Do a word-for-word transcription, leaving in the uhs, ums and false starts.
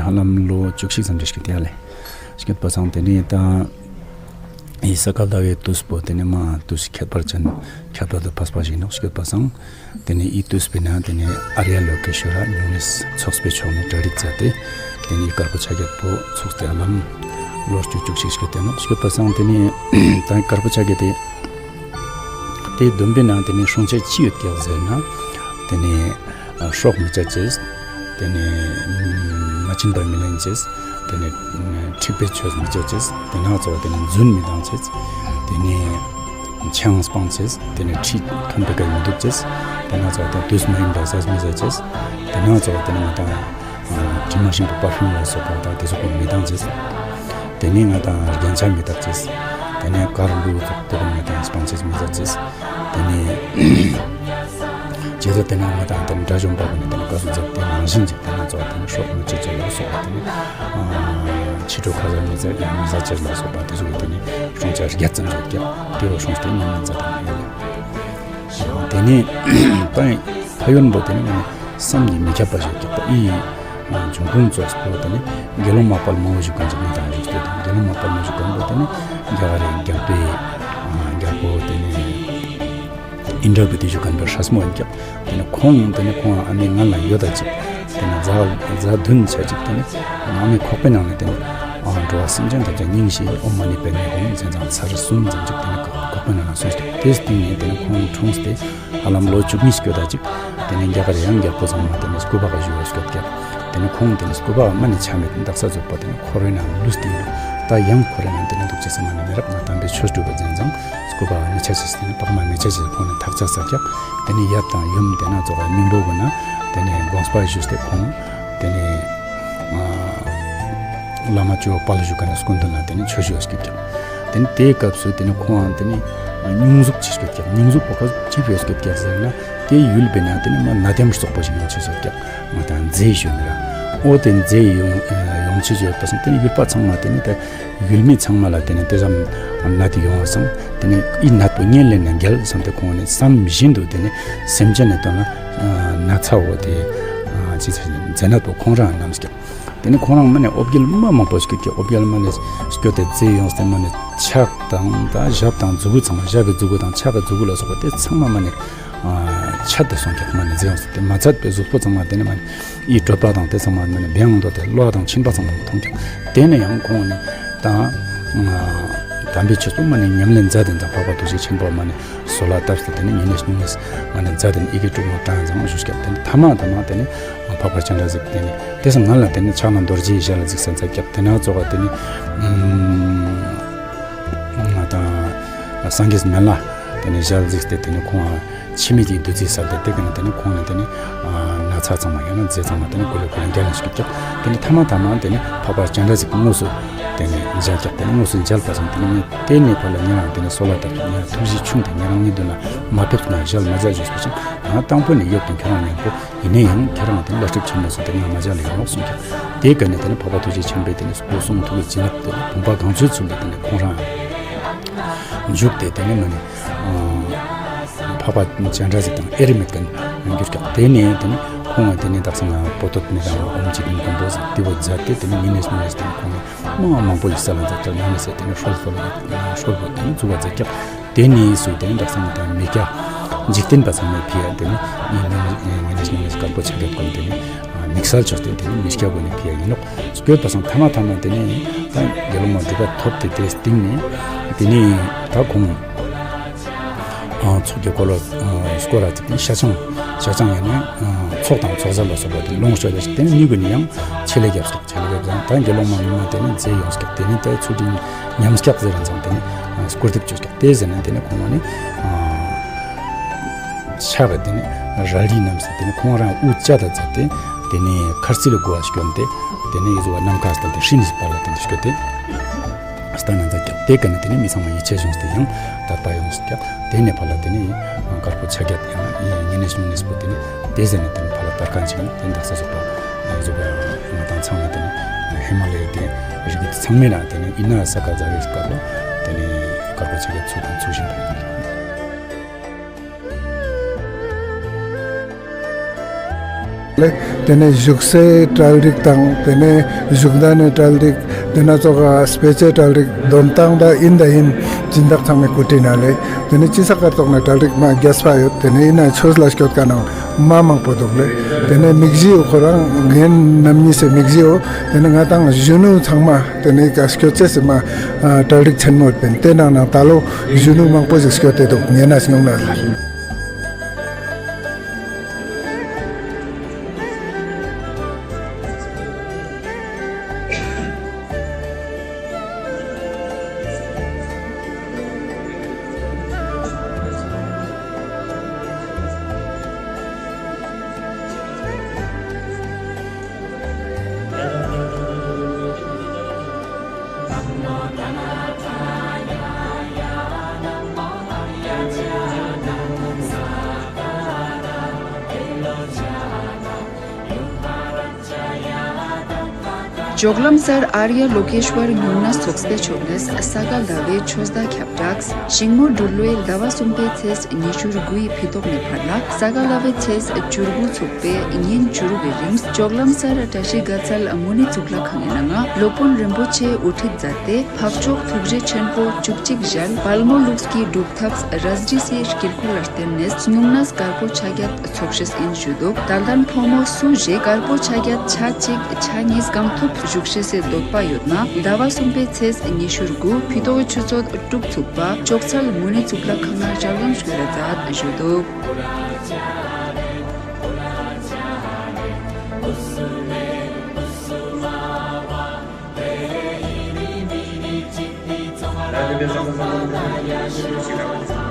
ཧ་ལམ་ལོ་བཅུ་གཅིག་ཙམ་རེ་ཞིག་དེ་ཡ་ལེ། ཞིག་པ་སང་དེ་ནས་ད་ཨི་ས་ག་ཟླ་བའི་དུས་པོ་དེ་ནས་མ་དུས་ཁྱད་པར་ཅན་ཁྱད་པར་དུ་འཕགས་པ་ཞིག་ནོག་ཞིག་པ་སང་། དེ་ནས་ཨི་དུས་པའི་ནང་དེ་ནས་ཨརྱ་ལོ་ཀེ་ཤྭ་ར་ཉུང་ནས་ཚོགས་པའི་ཕྱོགས་ནས་གྲ་སྒྲིག་མཛད་དེ། དེ་ནས་དཀར་པོ་ཆ་བརྒྱད་པོ་ཚོགས་ཏེ་ཧ་ལམ་ལོ་བཅུ་བཅུ་གཅིག་ཞིག་དེ་ནོག་ཞིག་པ་སང་། དེ་ནས་ད་དཀར་པོ་ཆ་བརྒྱད་དེ། དེའི་བདུན་པའི་ནང་དེ་ནས་སྲུང་བྱ་ཅི་ཡོད་ཀྱག་ཟེར་ན། དེ་ནས་ཨ་སྲོག་མི་བཅད་ཅེས། དེ་ནས་མ་བྱིན་པ་མི་ལེན་ཅེས། དེ་ནས་འཁྲིག་པའི་ཆོས་མི་སྤྱོད་ཅེས། དེ་ནང་ཚོ་དེ་ནས་རྫུན་མི་འདང་ཅེས། དེ་ནས་ཆང་སྤང་ཅེས། དེ་ནས་ཁྲི་མཐོན་པོའི་སྐད་མི་འདུག་ཅེས། དེ་ནང་ཚོ་དེ་དུས་མ་ཡིན་པ་ཟ་མི་ཟ་ཅེས། དེ་ནང་ཚོ་དེ་ནས་ང་དང་དྲི་མ་ཞིམ་པོ་པར་ཕིའུམ་ལ་སོགས་པ་དང་དེ་ཚོ་ཁོ་མི་བཏང་ཅེས། དེ་ནས་ང་དང་རྒྱན་ཆ་མི་བཏགས་ཅེས། དེ་ནས་གར་འབུལ་ཚོགས་དེ་ཁོ་མི་བཏང་སྤང་ཅེས་མི་བཏགས་ཅེས། དེ་ནས་རྗེས་སུ་དེ་ནས་ང་དང་དེ་ནས་དགྲ་བཅོམ་པ་ཁོ་ནས་དེ་ནས་བཀའ་སྲུང་མཛད་དེ་ནང་བཞིན་གྱི་དེ་ནས་ཚོགས་དེ་ནས་སྲོག་མི་གཅོད་ཅེས་ལ་སོགས་པ་དེ་ནས་ཕྱི་དྲོ་ཁ་ཟས་མི་ཟ་ཡང་མི་ཟ་ཅེས་ལ་སོགས་པ་དེ་ཚོ་གི་དེ་ནས་སྲུང་བྱ་བརྒྱད་ཙམ་ཡོད་ཀྱང་དེ་རུ་སྲུང་སྟེ་ཉམས་ལེན་མཛད་དང་ཡོད། དེ་ནས་ད་ཕ་ཡོན་པོ་དེ་ནི་མི་བསམ་གྱིས་མི་ཁྱབ་པ་ཞིག་ཀྱང་ད་ཨི་འབྱུང་ཁུངས་ཙོགས་པོ་དེ་ནི་དགེ་སློང་མ་དཔལ་མོ་བཞུགས་མཁན་ཅིག་མི་དང་བཞུགས་ཏེ་དང་དགེ་སློང་མ་དཔལ་མོ་བཞུགས་མཁན་པོ་དེ་ནི་རྒྱ་གར་རྒྱལ་པོའི་རྒྱལ་པོ་དེ་ནི་ཨིནྡྲ་བྷུ་ཏི་བཞུགས་མཁན་པོ་སྲས་མོ་ཡིན་ཀྱང་དེ་ནི་ཁོང་དེ་ནི་ཁོང་ཨ་མའི་ངན་ལ་ཡོད་ད་ཅིག་དེ་ནི་བཟའ་བཟའ་བདུན་ཆ་ཅིག་དེ་ནི་ཨ་མའི་ཁོག་པའི་ནང་ནས་དེ་ནི་འགྲོ་བ་སེམས་ཅན་ཐམས་ཅད་སྙིང་ཞེས་ཨོཾ་མ་ཎི་པདྨེ་ཧཱུྃ་མཚན་བཟང་ཚར་གསུམ་ཙམ་ཅིག་དེ་ནི་ཁོག་པའི་ནང་ན་གསུངས་ཏེ་དེའི་སྟེང་ནས་དེ་ནི་ཁོང་འཁྲུངས་ཏེ། ཧ་ལམ་ལོ་བཅུ་གཉིས་སྐྱོད་ད་ཅིག་དེ་ནས་རྒྱ་གར་ཡང་རྒྱལ་པོ་ཚང་མ་དེ་ནས་སྐུ་པར་བཞུགས་སྐྱོད་ཀྱང་། དེ་ནས་ཁོང་དེ་ནས་སྐུ་པར་མ་ནས་ཆ་མེད་འདག་ས་རྫོགས་པ་དེ་ནས་འཁོར་བའི་ནང་ལུས་ཏེ་ཡོད། ད་ཡང་འཁོར་བའི་ནང་དེ་ནས་འདུག་ཅེས་སེམས་མ་ནས་མི་རབས་ང་དམ་པའི་ཆོས་སྒྲུབ་པ་འཛིན་ཙང་སྐུ་པར་མི་ཆ་ཅེས་དེ་ནས་པར་མ་མི་ཆ་ཅེས་ཁོང་ནས་ཐག་ཆ་ས་ཀྱང་། དེ་ནས་ཡབ་དང་ཡུམ་དེ་ན་རྫོགས་པ་མིང་པོ་གུ་ན་དེ་ནས་དགོངས་པ་ཞུས་ཏེ་ཁོང་དེ་ནས་བླ་མ་ཇོ་བོ་དཔལ་བཞུགས་ཀ་ནས་སྐུ་མདུན་ལ་དེ་ནས་ཆོས་ཞུ་བ་སྐྱོད་ཀྱང་། དེ་ནས་དེའི་སྐབས་སུ་དེ་ནས་ཁོང་དེ་ནས་སྙུང་གཟུགས་ཅི་སྐྱོད་ཀྱང་། སྙུང་གཟུགས་པོ་ཁ་ཅི་ཕེ་སྐྱོད་ཀྱང་ཟེར་ན། དེ་ཡུལ་པའི་ནང་དེ་ནས་མ་ན་དེམ་སོགས་པ་ཞིག་ཡོང་ཆེ་ཟེར་ཀྱང་མ་དང་མཛེས་ཞུ་མི་ར། ཨོ་དེ་མཛེས་ཡོང་ཡོང་ཆེ་ཟེར་པ་སང་དེ་ནས་ཡུལ་པ་ཚང་མ་དེ་ནས་དེ་ཡུལ་མི་ཚང་མ་ལ་དེ་ནས་དེ་ཙམ་ནད་དེ་ཡོང་བ་སང་དེ་ནས་ཨི་ནད་པོ་གཉེན་ལེན་ན་འགལ་སང་དེ་ཁོང་ནས་བསམ་བཞིན་དུ་དེ་ནས་སེམས་ཅན་ནས་དོན་ལ་ན་ཚ་བོ་དེ་ཅི་ཚ་མཛེ་ནད་པོ་ཁོང་རང་རྣམས་ཀྱང་། དེ་ནས་ཁོང་རང་མ་ནས་འོ་བརྒྱལ་མ་མང་པོ་སྐྱོད་ཀྱི་འོ་བརྒྱལ་མ་ནས་སྐྱོད་དེ་རྩེ་ཡོངས་ཏེ་མ་ནས་ཕྱག་དང་ད་ཞབས་དང་མཛུ་གུ་ཚང་མ་ཞབས་པའི་མཛུ་གུ་དང་ཕྱག་གི་མཛུ་གུ་ལ་སོགས་པ་དེ་ཚང་མ་མ་ནས་ཆད་དེ་སོང་ཀྱང་མ་ནས་རྩེ་ཡོངས་ཏེ་མ་ཚད་པའི་གཟུགས་པོ་ཚང་མ་དེ་ནས་མ་ནས་ཨི་གྲོད་པ་དང་དེ་ཚང་མ་མ་ནས་བེང་འདོད་དེ་གློ་བ་དང་མཆིན་པ་ཚང་མ་མཐོང་ཀྱང་། དེ་ནས་ཡང་ཁོང་ནས་ད་དམ་པའི་ཆོས་སུ་མ་ནས་ཉམས་ལེན་མཛད་དེ་ད་འཕགས་པ་ཐུགས་རྗེ་ཆེན་པོ་མ་ནས་གསོལ་བ་བཏབ་སྟེ་དེ་ནས་ཉིན་ནས་ཉིན་ནས་མ་ནས་མཛད་དེ་ཨི་གེ་དྲུག་མ་དྲང་ཚང་ཞུས་ཀྱང་། དེ་ནས་ཐ་མ་ཐ་མ་དེ་ནས་འཕགས་པ་སྤྱན་རས་གཟིགས་དེ་ནས་དེ་སང་ང་ལ་དེ་ནས་ཕྱག་ན་རྡོ་རྗེའི་ཞལ་གཟིགས་ས་མཛད་ཀྱང་། དེ་ན་རྫོགས་པ་དེ་ནས་ང་དང་སངས་རྒྱས་མེ་ལྷ་དེ་ནས་ཞལ་གཟིགས་ཏེ་དེ་ནས་ཁོང་འཆི་མེད་ཀྱི་བདུད་རྩིས་ཟ་སྟེ་དེ་ག་ནས་དེ་ནས་ཁོང་ནས་དེ་ནས་ན་ཚ་ཚང་མ་ཡང་ན་མཛེ་ཚང་མ་དེ་ནས་ཀུ་ལེ་ཀུ་ལེ་འགྱལ་ལ་ཞིག་ཀྱང་། དེ་ནས་ཐ་མ་ཐ་མ་དེ་ནས་འཕགས་པ་སྤྱན་རས་གཟིགས་དངོས་སུ་དེ་ནས་མཇལ་ཀྱང་། དེ་ནས་དངོས་སུ་མཇལ་པ་སང་དེ་ནས་ངས་དེ་ནས་ཕར་ལ་ཉེ་རང་དེ་ནས་གསོལ་བ་བཏབ་ཀྱང་། ངས་ཐུགས་རྗེ་ཆུང་དེ་ཉེ་རང་ངའི་མདུན་ལ་མ་ཕེབས་ན་ཞལ་མ་མཇལ་ཞུས་པ་ཅིང་། ང་དང་པོ་ནས་ཡོད་པའི་ཁྱེད་རང་མཉམ་པོ་ཡིན་ན་ཡང་ཁྱེད་རང་དེ་ལ་སྐྱབས་ཆེན་མོ་སོང་དེ་ང་མ་མཇལ་ཡོང་ལོག་གསུངས་ཀྱང་། དེ་ག་ནས་དེ་ནས་འཕགས་པ་ཐུགས་རྗེ་ཆེན་པོས་དེ་ནས་སྐུ་གསུང་ཐུགས་ཀྱི་བྱིན་རླབས་དེ་ནས་བུམ་པ་གང་བྱོའི་ཚུལ་དུ་དེ་ནས་ཁོང་རང་འཇུག་སྟེ་དེ་ནས་མ་ནས་འཕགས་པ་སྤྱན་རས་གཟིགས་དང་དབྱེར་མེད་ཀྱི་འགྱུར་ཀྱང་། དེ་ནས་དེ་ནས་ཁོང་དེ་ནས་དག་ས་ང་པོ་ཏོ་མི་དང་ཨོམ་ཅི་ཀུན་མགོན་པོ་ཟེར་དེ་བོ་མཛད་དེ་དེ་ནས་མི་ནས་མི་ནས་དེ་ནས་ཁོང་ནས་མང་མང་པོ་ཡི་ས་ལ་མཛད་ཀྱང་། མི་ནས་དེ་ནས་ཧྲོལ་ཧྲོལ་ཧྲོལ་པོ་དེ་ནས་བཙུགས་པ་མཛད་ཀྱང་། དེ་ནས་སུ་དེ་ནས་དག་ས་ང་དང་མི་སྐྱ་འཇིག་རྟེན་པ་ཚང་མས་ཕི་ཡ་དེ་ནས་ངེད་ནས་ངེད་ནས་དཀར་པོ་ཆ་རྒྱབ་ཀུན་དེ་ནས་དམིགས་བསལ་ཆོས་དེ་དེ་ནས་མི་སྐྱ་གོ་ནས་ཕི་ཡ་ཡིན་ནོག་སྐྱོད་པ་སང་ཐ་མ་ཐ་མ་དེ་ནས་ད་དགེ་སློང་མ་སྒྲུབ་པ་ཐོབ་སྟེ་དེ་སྟེང་ནས་དེ་ནས་ད་ཁོང་ཚོགས་ཀྱི་འཁོར་ལོ་སྐོར་ར་ཅིག་ནི་ཤ་ཆང་ཤ་ཆང་ཡང་ནས་ཚོགས་དང་ཚོགས་གསར་ལ་སོགས་པ་དེ་ལོངས་སྤྱོད་ལ་ཅིག་དེ་ནས་མྱུ་གུ་ནས་ཡང་ཆེ་ལས་རྒྱབ་སོགས། ཆ་ལ་བབ་ཙང་ད་དགེ་སློང་མ་ངོ་མ་དེ་ནི་མཛེས་ཡོངས་སྐྱག་དེ་ནི་ད་ཚུལ་ཁྲིམས་ཉམས་སྐྱག་ཟེར་རན་ཙང་དེ་ནི་སྐུར་འདེབས་བཅོས་སྐྱག་དེ་ཟེར་ནས་དེ་ནི་ཁོང་ནི་ཕྱག་དེ་ནི་རལ་གྲི་བསྣམས་ཟེར། དེ་ནི་ཁོང་རང་དབུ་ལྕགས་དང་མཛད་དེ་དེ་ནི་མཁར་རྩིས་ལ་དགོས་པ་ཞིག་ཡོང་སྟེ་དེ་ནི་ཡི་ཟུ་བ་ནམ་མཁའ་ལྟ་སྟེ་ཧྲིན་ཞིག་པ་ལ་དེ་ནི་སྐྱོད་དེ། ལྟ་ན་མཛད་ཀྱང་དེ་ཀ་ནས་དེ་ནས་མི་ཚང་མ་ཡིད་ཆེས་བྱུང་སྟེ་ཡང་དད་པ་ཡོངས་ཀྱང་། དེ་ནས་ཕར་ལ་དེ་ནས་དཀར་པོ་ཆ་རྒྱ་ཡང་ཉེ་གནས་ཉུང་གནས་པོ་དེ་ནས་དེ་ཟེར་ནས་དེ་ནས་ཕར་ལ་དར་ཁ་ཅིག་ནས་དེ་འདག་ས་སོགས་པ་བཟོ་བ་ང་དང་ཚང་མ་དེ་ནས་ཧི་མ་ལ་ཡའི་དེ་རི་རྒྱུད་ཚང་མའི་ནང་དེ་ནས་ཨི་ན་ས་ག་ཟ་བའི་སྐབས་ལ་དེ་ནས་དཀར་པོ་ཆ་རྒྱ་ཚུགས་དང་ཚུགས་བཞིན་པ་ཡིན། ལས། དེ་ནས་བཞུགས་སའི་གྲལ་རིམ་དང་། དེ་ནས་བཞུགས་གདན་ནས་གྲལ་རིམ། དེ་ན་ཙོག་ག་སྤེ་ཆའི་གྲལ་རིམ། འདོན་སྟངས་དང་ཨིན་དང་ཨིན་སྦྱིན་བདག་ཚང་མས་གོ་སྒྲིག་གནང་ལས། དེ་ནས་དཔྱིད་གསར་སྐར་ཚོགས་ནས་གྲལ་རིམ་མ་རྒྱས་པ་ཡོད། དེ་ནས་ཡིན་ན་ཆོས་ལ་སྐྱོད་མཁན་ནང་མ་མང་པོ་འདུག་ལས། དེ་ནས་མིག་ཤེལ་ཁོ་རང་ངའི་རྣམ་གཉིས་སའི་མིག་ཤེལ། དེ་ནས་ང་དང་གཞོན་ནུ་ཚང་མ་དེ་ནས་ག་སྐྱོད་ཆེ་སི་མ་གྲལ་རིམ་ཆེན་མོ་ཡོད་པས། དེ་ནང་ན་ད་ལོ་གཞོན་ནུ་མང་པོ་ཞིག་སྐྱོད་དེ་འདུག་ཉེ་ན་སྙུང་ན་ལ། འཇོག་ལམ་སར་ཨཱརྱ་ལོ་ཀེ་ཤྭར་སྨྱུང་གནས་ཚོགས་པའི་ཕྱོགས་ནས་ས་ག་ཟླ་བའི་ཆོས་ཟླ་ཁྱབ་བསྒྲགས། ཤིང་མོ་འབྲུག་ལོའི་ཟླ་བ་གསུམ་པའི་ཚེས་ཉི་ཤུ་དགུ་ཡི་ཕི་ཏོག་ནས་ཕར་ལ། ས་ག་ཟླ་བའི་ཚེས་བཅུ་དགུ་ཚུགས་པའི་ཉིན་བཅུ་དྲུག་གི་རིང་། འཇོག་ལམ་སར་བཀྲ་ཤིས་དགའ་ཚལ་མུ་ནེ་གཙུག་ལག་ཁང་གི་ནང་ང་སློབ་དཔོན་རིན་པོ་ཆེ་དབུ་ཁྲིད་མཛད་དེ། འཕགས་མཆོག་ཐུགས་རྗེ་ཆེན་པོ་བཅུ་གཅིག་ཞལ་དཔལ་མོ་ལུགས་ཀྱི་སྒྲུབ་ཐབས་རཱ་ཛི་ཊ་སིའི་དཀྱིལ་འཁོར་ལ་བརྟེན་ནས་སྨྱུང་གནས་དཀར་པོ་ཆ་བརྒྱད་ཚོགས་ཞེས་ཨིན་ཞུས་འདུག་ད་ལྟ་ཕོ་མོ་སུ་ཞིག་དཀར་པོ་ཆ་བརྒྱད་ཆ་གཅིག་ཆ་གཉིས་གང་ཐུབ་བཞུགས་ཤེས་སི་འདོད་པ་ཡོད་ན། ཟླ་བ་གསུམ་པའི་ཚེས་ཉི་ཤུ་དགུ་ཕི་ཏོག་གི་ཆུ་ཚོད་དྲུག་ཚུགས་པ་ཅོག་ཚལ་མུ་ནེ་གཙུག་ལག་ཁང་ནང་ཞལ་འཛོམས་ཞུ་ར་མཛད་ཞུས་འདུག